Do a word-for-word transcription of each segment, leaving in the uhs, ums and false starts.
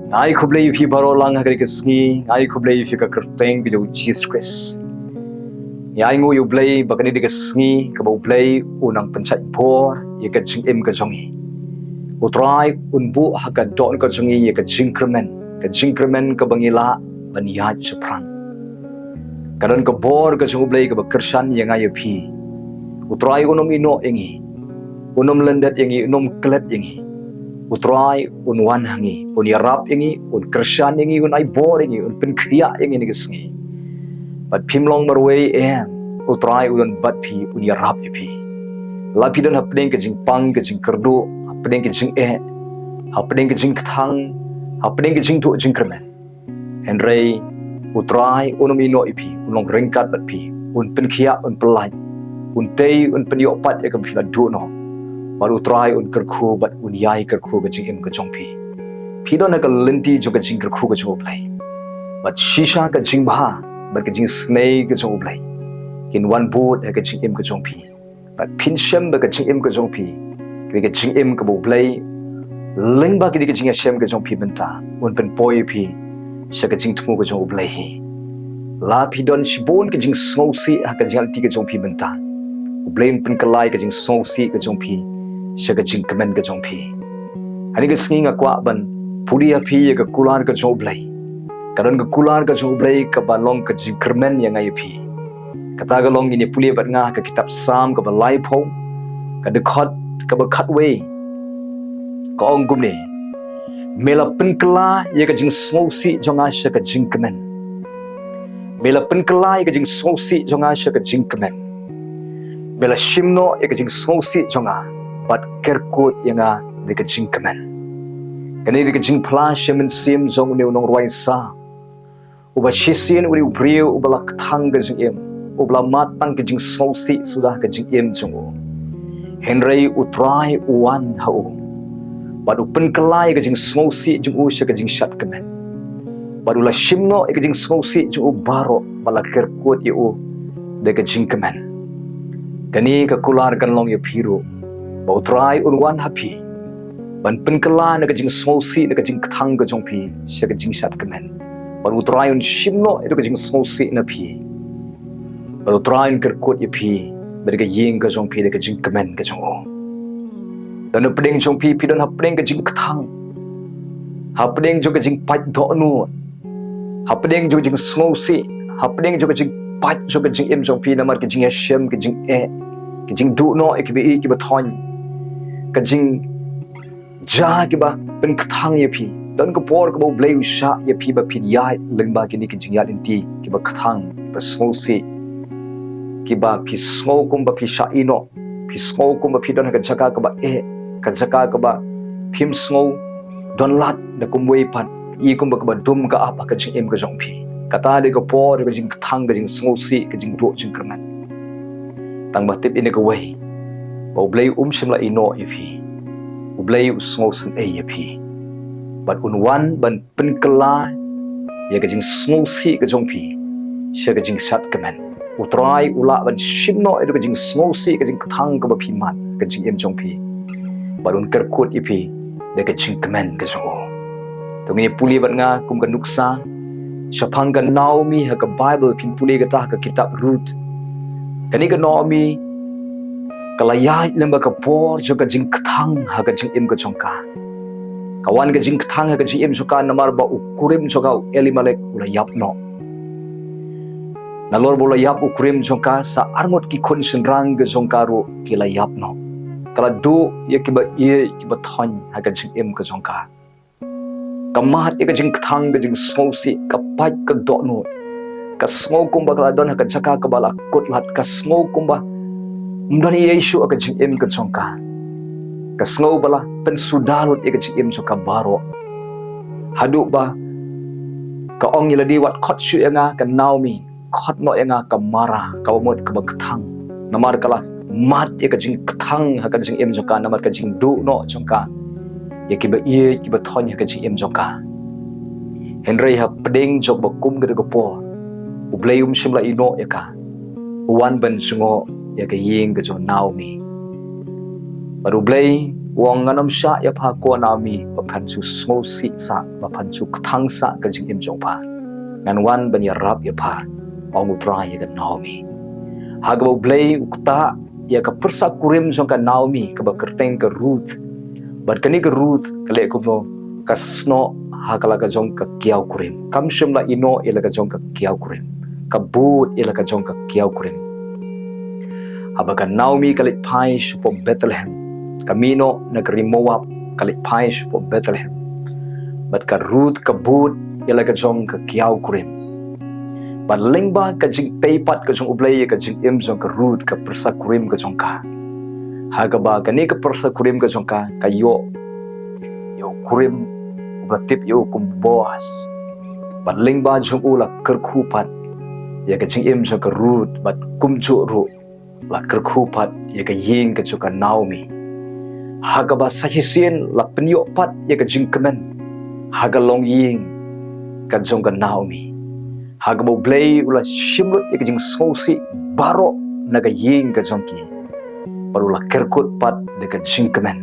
Nga ai khublei ïa phi baroh lang ha kane ka sngi, nga ai khublei ïa phi ha ka kyrteng ka jong u Jisu Khrist. Nga ai nguh ïa u Blei ba kane ka dei ka sngi kaba u Blei u nang pynshait bor ïa ka jingim ka jong ngi. U Trai un buh ha ka dohnud ka jong ngi ïa ka jingkyrmen, ka jingkyrmen kaba ngi lah ban ïaid shaphrang. Ka don ka bor ka jong u Blei kaba kyrshan ïa nga ïa phi. U Trai un ym ïehnoh ïa ngi, un ym lyndet ïa ngi, un ym klet ïa ngi. U Trai un wan ha ngi, un ïarap ïa ngi, un kyrshan ïa ngi, un ai bor ïa ngi, un pynkhiah ïa ngi ha kane ka sngi. Bad phim long marwei em, u Trai u don bad phi, un ïarap ïa phi. La phi don hapdeng ka jingpang ka jingkyrduh, hapdeng ka jingeh, hapdeng ka jingkthang, hapdeng ka jingduh jingkyrmen. Hynrei u Trai un ym ïehnoh ïa phi, un long ryngkat bad phi, un pynkhiah, un pyllait, un tei, un pynïoh pat ïa kaba phi la duh noh. Bad u Trai un kyrkhu bad un ïai kyrkhu ka jingim ka jong phi. Phi don ha ka lynti jong ka jingkyrkhu ka jong u Blei. Bad shisha ka jingbha bad ka jingisynei ka jong u Blei kin wan bud ha ka jingim ka jong phi. Bad phin shem ba ka jingim ka jong phi ka dei ka jingim kaba u Blei, lyngba kane ka jingïashem ka jong phi mynta, un pynpoi ïa phi sha ka jingthmu ka jong u Blei hi. La phi don shibun ka jingsngewsih ha ka jingïaid lynti ka jong phi mynta, u Blei un pynkylla ïa ka jingsngewsih ka jong phi sha ka jingkmen ka jong phi. Ha kane ka sngi nga kwah ban pule ïa phi ïa ka kular ka jong u Blei. Ka don ka kular ka jong u Blei kaba long ka jingkyrmen ïa nga ïa phi. Kata ka long, ngin ïa pule bad nga ha ka kitab Salm kaba laiphew, ka dkhot kaba khatwei. Ka ong kumne: Me la pynkylla ïa ka jingsngewsih jong nga sha ka jingkmen. Me la pynkylla ïa ka jingsngewsih jong nga sha ka jingkmen. Me la shim noh ïa ka jingsngewsih jong nga, bad kyrkut ïa nga da ka jingkmen. Kane ka dei ka jingphla sha mynsiem jong une u nongrwai Salm, uba shisien u dei u briew uba la kthang ka jingim, uba la mad tang ka jingsngewsih suda ka jingim jong u. Hynrei u Trai u wan ha u, bad u pynkylla ïa ka jingsngewsih jong u sha ka jingshad kmen. Bad u la shim noh ïa ka jingsngewsih jong u baroh, bad la kyrkut ïa u da ka jingkmen. Kane ka kular kan long ïa phi ruh, ba u Trai un wan ha phi, ban pynkylla na ka jingsngewsih, na ka jingkthang ka jong phi sha ka jingshad kmen. Bad u Trai un shim noh ïa ka jingsngewsih na phi. Bad u Trai un kyrkut ïa phi bad ka ïing ka jong phi da ka jingkmen ka jong u. Don hapdeng jong phi, phi don hapdeng ka jingkthang, hapdeng jong ka jingpait dohnud, hapdeng jong ka jingsngewsih, hapdeng jong ka jingpait jong ka jingim jong phi namar ka jingïashem, ka jingeh, ka jingduh noh ïa kiba ïeit kiba thoiñ, ka jing ja kiba pynkthang ïa phi. Don ka por kaba u Blei u shah ïa phi ba phin ïaid lyngba kine ki jingïaid lynti kiba kthang, kiba sngewsih, kiba phi sngew kumba phi shah ïehnoh, phi sngew kumba phi don ha ka jaka kaba eh, ka jaka kaba phim sngew don lad da kumwei pat, i kumba kaba dum ka ap ha ka jingim ka jong phi. Kata dei ka por ka jingkthang, ka jingsngewsih, ka jingduh jingkyrmen. Tang ba tip ïa kawei, ba u Blei um shym la ïehnoh ïa phi. U Blei u sngewsynei ïa phi. Bad un wan ban pynkylla ïa ka jingsngewsih ka jong phi sha ka jingshad kmen. U Trai u lah ban shim noh ïa ka jingsngewsih, ka jingkthang kaba phi mad ha ka jingim jong phi. Bad un kyrkut ïa phi da ka jingkmen ka jong u. To ngin ïa pule bad nga kum ka nuksa shaphang ka Naomi ha ka Baibl, phin pule kata ha ka kitab Ruth. Kane ka Naomi ka la ïaid lyngba ka por jong ka jingkthang ha ka jingim ka jong ka. Ka wan ka jingkthang ha ka jingim jong ka namar ba u kurim jong ka u Elimelek u la ïap noh. Nalor ba u la ïap u kurim jong ka, sa arngut ki khun shynrang ka jong ka ruh ki la ïap noh. Ka la duh ïa kiba ïeit kiba thoiñ ha ka jingim ka jong ka. Ka mad ïa ka jingkthang, ka jingsngewsih, ka pait ka dohnud. Ka sngew kumba ka la don ha ka jaka kaba la kut lad, ka sngew kumba ym don ei ei shuh ha ka jingim ka jong ka. Ka sngew ba la pynsuda lut ïa ka jingim jong ka baroh. Haduh ba ka ong ïa lade, wat khot shuh ïa nga ka Naomi, khot noh ïa nga ka Mara, kaba mut kaba kthang. Namar ka la mad ïa ka jingkthang ha ka jingim jong ka, namar ka jingduh noh jong ka ïa kiba ïeit kiba thoiñ ha ka jingim jong ka. Hynrei hapdeng jong ba kum ka dei ka por, u Blei um shym la ïehnoh ïa ka. U wan ban jngoh ïa ka ïing ka jong Naomi. Bad u Blei U ong, ngan ym shah ïa pha ko Naomi, ba phan shu sngewsih sah, ba phan shu kthang sah ka jingim jong pha. Ngan wan ban ïarap ïa pha, ong U Trai ïa ka Naomi. Ha kaba U Blei u ktah ïa ka pyrsa kurim jong ka Naomi kaba kyrteng ka Ruth. Bad kane ka Ruth ka leh kumno? Ka snoh ha ka la ka jong ka kiaw kurim. Kam shym la ïehnoh ïa la ka jong ka kiaw kurim. Ka bud ïa la ka jong ka kiaw kurim. Haba ka Naomi ka leit phai shapoh Bethlehem, ka mih noh na ka ri Moab, ka leit phai shapoh Bethlehem. Bad ka Ruth ka bud ïa la ka jong ka kiaw kurim. Bad lyngba ka jingtei pat ka jong U Blei ïa ka jingim jong ka Ruth, ka pyrsa kurim ka jong ka, ha kaba kane ka pyrsa kurim ka jong ka ka ïoh ïa u kurim uba la tip ïa u kum Boaz. Bad lyngba jong u la kyrkhu pat ïa ka jingim jong ka Ruth, bad kumjuh ruh la kyrkhu pat ïa ka ïing ka jong ka Naomi. Ha kaba sa shisien la pynïoh pat ïa ka jingkmen ha ka longïing ka jong ka Naomi. Ha kaba U Blei u la shim lut ïa ka jingsngewsih baroh na ka ïing ka jong ki, bad u la kyrsiew pat da ka jingkmen.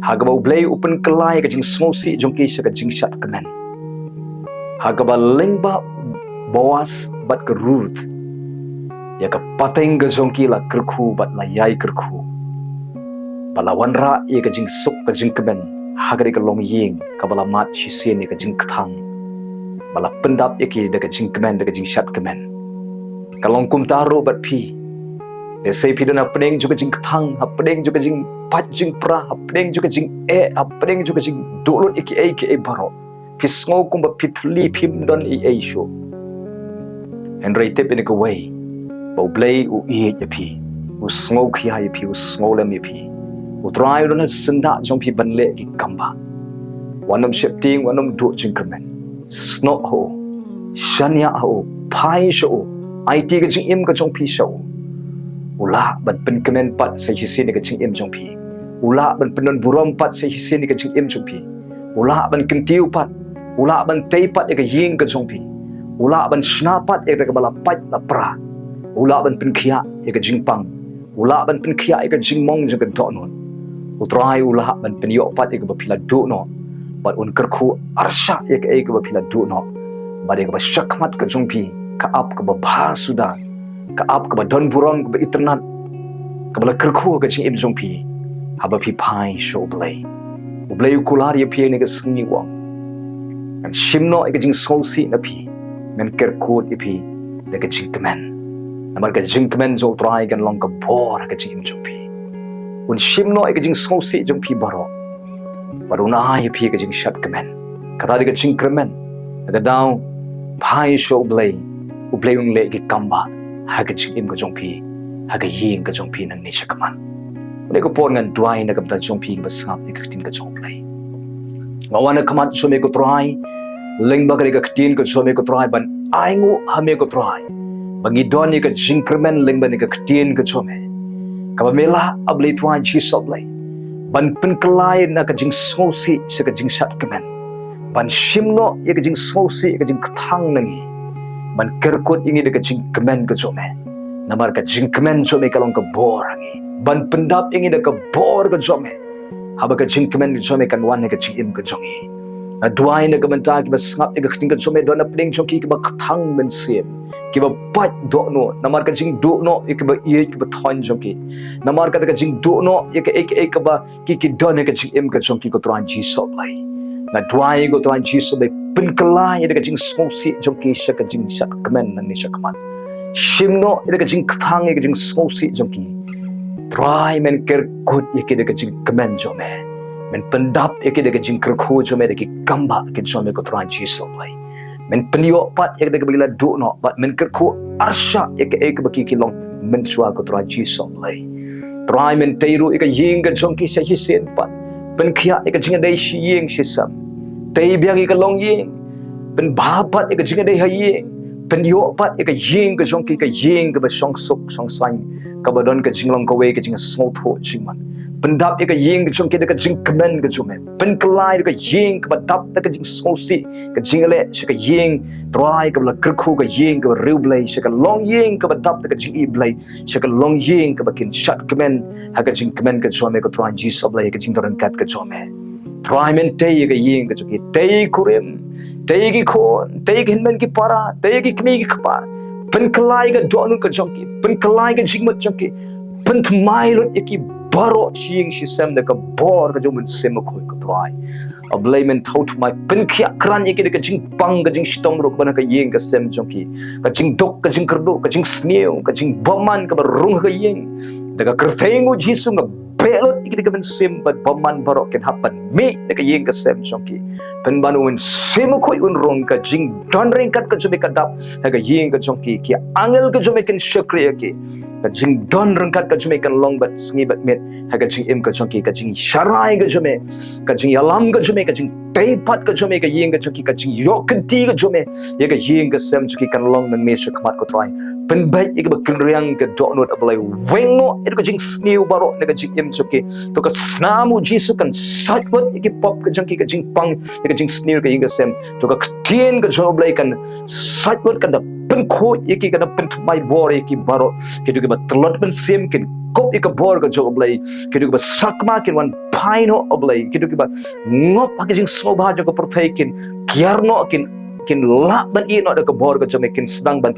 Ha kaba U Blei u pynkylla ïa ka jingsngewsih jong ki sha ka jingshad kmen. Ha kaba lyngba Boaz bad ka Ruth, ïa ka pateng ka jong ki la kyrkhu bad la ïai kyrkhu. Ba la wanrah ïa ka jingsuk ka jingkmen ha ka dei ka longïing kaba la mad shisien ïa ka jingkthang. Ba la pyndap ïa ki da ka jingkmen, da ka jingshad kmen. Ka long kumta ruh bad phi. Lehse phi don hapdeng jong ka jingkthang, hapdeng jong ka jingpait jingpra, hapdeng jong ka jingeh, hapdeng jong ka jingduh lut ïa kiei kiei baroh. Phi sngew kumba phi thylli, phim don ei ei shuh. Hynrei tip ïa kawei, ba U Blei u ïeit ïa phi, u sngewkhia ïa phi, u sngewlem ïa phi. U Trai u don ha syndah jong phi ban leh ki kambah. Wat nym sheptieng, wat nym duh jingkyrmen. Snoh ha u, shaniah ha u, phai sha u, aiti ka jingim ka jong phi sha u. U lah ban pynkmen pat sa shisien ïa ka jingim jong phi. U lah ban pyndon burom pat sa shisien ïa ka jingim jong phi. U lah ban kyntiew pat, u lah ban tei pat ïa ka ïing ka jong phi. U lah ban shna pat ïa kaba la pait la pra. U lah ban pynkhiah ïa ka jingpang. U lah ban pynkhiah ïa ka jingmong jong ka dohnud. U Trai u lah ban pynïoh pat ïa kaba phi la duh noh. Bad un kyrkhu arshah ïa kaei kaba phi la duh noh. Bad ïa kaba shakhmat ka jong phi ka ap kaba bha suda, ka ap kaba don burom, kaba itynnad, kaba la kyrkhu ha ka jingim jong phi. Haba phi phai sha U Blei, U Blei u kular ïa phi ha kane ka sngi, u ong, ngan shim noh ïa ka jingsngewsih na phi, ngan kyrsiew ïa phi da ka jingkmen. Namar ka jingkmen jong U Trai kan long ka bor ha ka jingim jong phi. Un shim noh ïa ka jingsngewsih jong phi baroh. Bad un ai ïa phi ka jingshad kmen. Kata dei ka jingkyrmen. Na ka daw phai sha U Blei, U Blei un leh ki kambah ha ka jingim ka jong phi, ha ka ïing ka jong phi nangne shakhmat. Kane ka por ngan duwai na ka bynta jong phi kiba sngap ïa ka ktien ka jong U Blei. Nga wan ha khmat jong me ko Trai, lyngba kane ka ktien ka jong me ko Trai, ban ainguh ha me ko Trai ba ngi don ïa ka jingkyrmen lyngba kane ka ktien ka jong me. Kaba me lah, A Blei Trai Jisu A Blei, ban pynkylla na ka jingsngewsih sha ka jingshad kmen. Ban shim noh ïa ka jingsngewsih, ïa ka jingkthang na ngi. Ban kyrsiew ïa ngi da ka jingkmen ka jong me. Namar ka jingkmen jong me ka long ka bor ha ngi. Ban pyndap ïa ngi da ka bor ka jong me. Haba ka jingkmen ka jong me kan wan ha ka jingim ka jong ngi. Nga duwai na ka bynta kiba sngap ïa ka ktien ka jong me, don hapdeng jong ki kiba kthang mynsiem, kiba pait dohnud namar ka jingduh noh ïa kiba ïeit kiba thoh jong ki. Namar kata ka jingduh noh ïa kaei kaei kaba ki, ki don ha ka jingim ka jong ki ko Trai Jisu A Blei. Nga duwai ko Trai Jisu A Blei, pynkylla ïa ka jingsngewsih jong ki sha ka jingshad kmen nangne shakhmat. Shim noh ïa ka jingkthang ïa ka jingsngewsih jong ki. Trai men kyrsiew ïa ki da ka jingkmen jong me. Men pyndap ïa ki da ka jingkyrkhu jong me, da ki kambah ki jong me ko Trai Jisu A Blei. Men pynïoh pat ïa kaba ki la duh noh, bad men kyrsiew arshah ïa kaei kaba ki, ki long mynshuwa ko Trai Jisu A Blei. Trai men tei ruh ïa ka ïing ka jong ki sa shisien pat. Pynkhiah ïa ka jingïadei shi ïing shi sem. Tei biang ïa ka longïing. Pynbha pat ïa ka jingïadei ha ïing. Pynïoh pat ïa ka ïing ka jong ki, ka ïing kaba shongsuk shongsaiñ, kaba don ka jinglong kawei, ka jingsngewthuh jingman. Pyndap ïa ka ïing ka jong ki da ka jingkmen ka jong me. Pynkylla ïa ka ïing kaba dap da ka jingsngewsih, ka jingleh sha ka ïing Trai kaba la kyrkhu, ka ïing kaba riewblei, sha ka longïing kaba dap da ka jingïeit Blei, sha ka longïing kaba kin shad kmen ha ka jingkmen ka jong me ko Trai Jisu Blei, ha ka jingdon ryngkat ka jong me. Trai men tei ïa ka ïing ka jong ki, tei kurim, tei ki khun, tei ki hynmen ki para, tei ki kmie ki kpa. Pynkylla ïa ka dohnud ka jong ki, pynkylla ïa ka jingmut jong ki. Pynthymmai lut ïa ki baroh shi ïing shi sem da ka bor ka jong u Mynsiem Bakhuid ko Trai. A Blei men thaw thymmai, pynkhiah krat ïa ki da ka jingpang ka jingshitom ruh kaba na ka ïing ka sem jong ki. Ka jingduk, ka jingkyrduh, ka jingsniew, ka jingbymman kaba rung ha ka ïing. Da ka kyrteng u Jisu nga beh lut ïa ki da ka mynsiem ba bymman baroh kin hap ban mih na ka ïing ka sem jong ki. Pynban u Mynsiem Bakhuid un rung, ka jingdon ryngkat ka jong me ka dap ha ka ïing ka jong ki, ki angel ka jong me kin shakri ïa ki. Ka jingdon ryngkat ka jong me kan long bad sngi bad miet ha ka jingim ka jong ki, ka jingsharai ka jong me, ka jingïalam ka jong me, ka jingtei pat ka jong me, ka ïing ka jong ki, ka jingïoh kynti ka jong me ïa ka ïing ka sem jong ki kan long nangne sha khmat ko Trai. Pynbeit ïa kaba kynriang ka dohnud A Blei, weng noh ïa ka jingsniew baroh na ka jingim jong ki. To ka snam u Jisu kan sait lut ïa ki pop ka jong ki, ka jingpang ïa ka jingsniew ka ïing ka sem. To ka ktien ka jong U Blei kan sait lut, kan da pynkhuid ïa ki, kan da pynthymmai bor ïa ki baroh. Kito kiba tlot mynsiem kin kup ïa ka bor ka jong U Blei. Kito kiba sakma kin wan phai noh A Blei. Kito kiba ngop ha ka jingsngewbha jong ka pyrthei kin kiar noh, kin, kin lah ban ïeh noh da ka bor ka jong me, kin sdang ban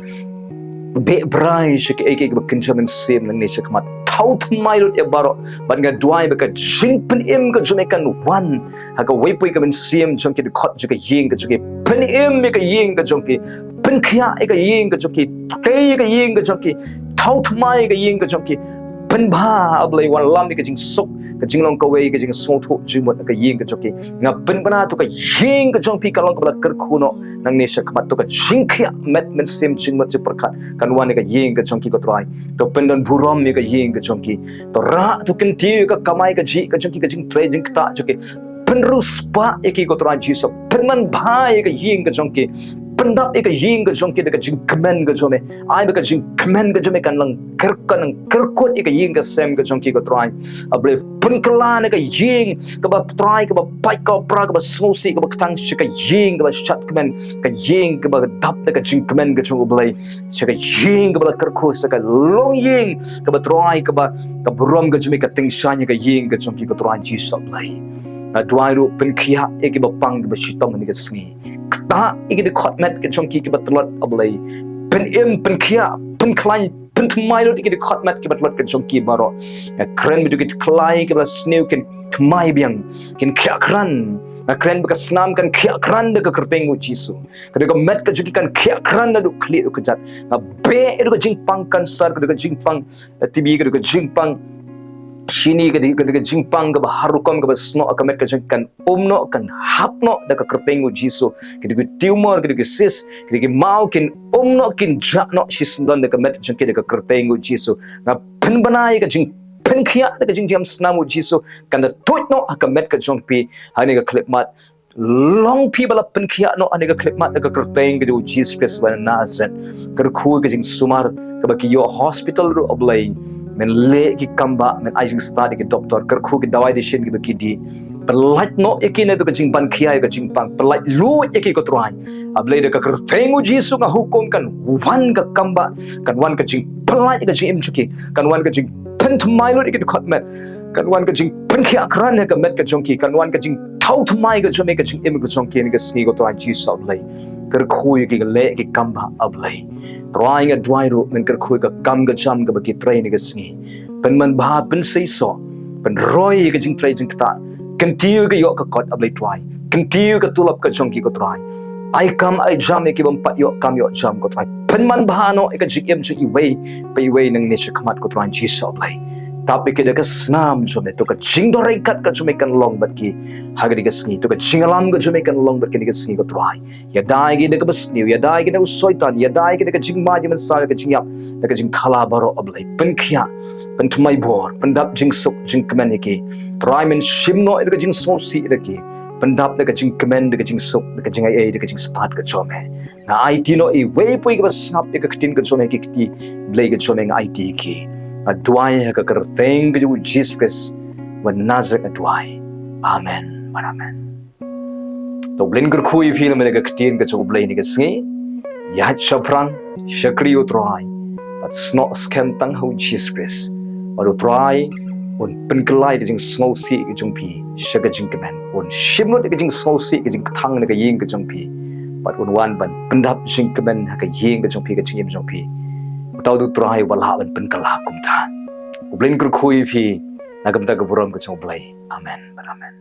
beh brai sha kiei kiei kiba kynja mynsiem nangne sha khmat. Thaw thymmai lut ïa baroh, bad nga duwai ba ka jingpynim ka jong me kan wan ha kawei pa kawei ka mynsiem jong ki dkhot jong ka ïing ka jong ki. Pynim ïa ka ïing ka jong ki, pynkhiah ïa ka ïing ka jong ki, tei ïa ka ïing ka jong ki, thaw thymmai ïa ka ïing ka jong ki. Pynbha A Blei, wanlam ïa ka jingsuk, ka jinglong kawei, ka jingsngewthuh jingmut ha ka ïing ka jong ki. Nga pynbna to ka ïing ka jong phi kan long kaba la kyrkhu noh nangne sha khmat. To ka jingkhiah met mynsiem jingmut jingpyrkhat kan wan ïa ka ïing ka jong ki ko Trai. To pyndon burom ïa ka ïing ka jong ki. To rah, to kyntiew ïa ka kamai kajih ka jong ki, ka jingtrei jingktah jong ki. Pynriewspah ïa ki ko Trai Jisu. Pynmanbha ïa ka ïing ka jong ki. Pyndap ïa ka ïing ka jong ki da ka jingkmen ka jong me. Ai ba ka jingkmen ka jong me kan long kyr-, kan long kyrkut ïa ka ïing ka sem ka jong ki ko Trai. A Blei, pynkylla na ka ïing kaba Trai, kaba pait, kaba pra, kaba sngewsih, kaba ktang, sha ka ïing kaba shadkmen, ka ïing kaba dap da ka jingkmen ka jong U Blei, sha ka ïing kaba la kyrkhu, sha ka longïing kaba Trai, kaba, ka burom ka jong me ka tyngshaiñ ha ka ïing ka jong ki ko Trai Jisu A Blei. Nga duwai ruh, pynkhiah ïa kiba pang kiba shitom ha kane ka sngi. Ktah ïa ki dkhot met ka jong ki kiba tlot A Blei. Pynim, pynkhiah, pynkhlaiñ, pynthymmai lut ïa ki dkhot met kiba tlot ka jong ki baroh. Nga kren ba to ki dkhlaiñ kiba la sniew kin thymmai biang, kin khiah krat. Nga kren ba ka snam kan khiah krat da ka kyrteng u Jisu. Ka dei ka met ka jong ki kan khiah krat naduh khlieh ruh kjat. Nga beh ïa ka jingpang cancer, ka dei ka jingpang, eh, T B, ka dei ka jingpang shini, ka dei, ka dei ka jingpang kaba har rukom kaba snoh ha ka met ka jong ki kan um noh, kan hap noh da ka kyrteng u Jisu. Ka dei ka tumor, ka dei ka cyst, ka dei ka maw, kin um noh, kin jah noh shisyndon da ka met jong ki da ka kyrteng u Jisu. Nga pynbna ïa ka jingpynkhiah da ka jingjam snam u Jisu, kan da tuid noh ha ka met ka jong phi ha kane ka khyllipmat. Long phi ba la pynkhiah noh ha kane ka khyllipmat da ka kyrteng ka jong u Jisu Khrist ba na Nasareth. Kyrkhu ïa ka jingsumar kaba ki ïoh hospital ruh A Blei. Men leh ki kambah, men ai jingstad ïa ki doktor, kyrkhu ki dawai dashin kiba ki die. Pynlait noh ïa ki na ka jingban khia ïa ka jingpang. Pynlait luid ïa ki ko Trai. A Blei da ka kyrteng u Jisu nga hukum kan wan ka kambah, kan wan ka jingpynlait ïa ka jingim jong ki, kan wan ka jingpynthymmai lut ïa ki dkhot met, kan wan ka jingpynkhiah krat ïa ka met ka jong ki, kan wan ka jingthaw thymmai ka jong me ka jingim ka jong ki ha kane ka sngi ko Trai Jisu A Blei. Kyrkhu ïa ki, leh ki kambah A Blei. Trai nga duwai ruh men kyrkhu ïa ka kam ka jam kaba ki trei ha kane ka sngi. Pynmanbha, pynseisoh, pynroi ïa ka jingtrei jingktah. Kyntiew ïa ka ïoh ka kot A Blei Trai. Kyntiew ïa ka tulop ka jong ki ko Trai. Ai kam ai jam ïa ki bym pat ïoh kam ïoh jam ko Trai. Pynmanbha noh ïa ka jingim jong iwei pa iwei nangne sha khmat ko Trai Jisu A Blei. Tap ïa ki da ka snam jong me, to ka jingdon ryngkat ka jong me kan long bad ki ha kane ka sngi, to ka jingïalam ka jong me kan long bad ki ha kane ka sngi ko Trai. Ïada ïa ki da kaba sniew, ïada ïa ki da u Soitan, ïada ïa ki da ka jingma jingmynsaw, ka jingïap, da ka jingthala baroh A Blei. Pynkhiah, pynthymmai bor, pyndap jingsuk jingkmen ïa ki. Trai men shim noh ïa ka jingsngewsih ïa ki. Pyndap da ka jingkmen, da ka jingsuk, da ka jingaiei, da ka jingstad ka jong me. Nga aiti noh iwei pa iwei kiba sngap ïa ka ktien ka jong me, ki kti Blei ka jong me nga aiti ïa ki. Nga duwai ha ka kyrteng ka jong u Jisu Khrist. wa Nazareth nga duwai. Amen. Amen. To U Blei un kyrkhu ïa phi namar ka ktien ka jong U Blei ha kane ka sngi. Ïaid shaphrang, shakri U Trai, bad snoh skhem tang ha U Jisu Khrist. Bad U Trai un pynkylla ïa ka jingsngewsih ka jong phi sha ka jingkmen. Un shim lut ïa ka jingsngewsih ka jingkthang na ka ïing ka jong phi. Bad un wan ban pyndap jingkmen ha ka ïing ka jong phi, ka jingim jong phi. Uta U Trai u lah ban pynkylla kumta. U Blei un kyrkhu ïa phi na ka bynta ka burom ka jong U Blei. Amen. Amen.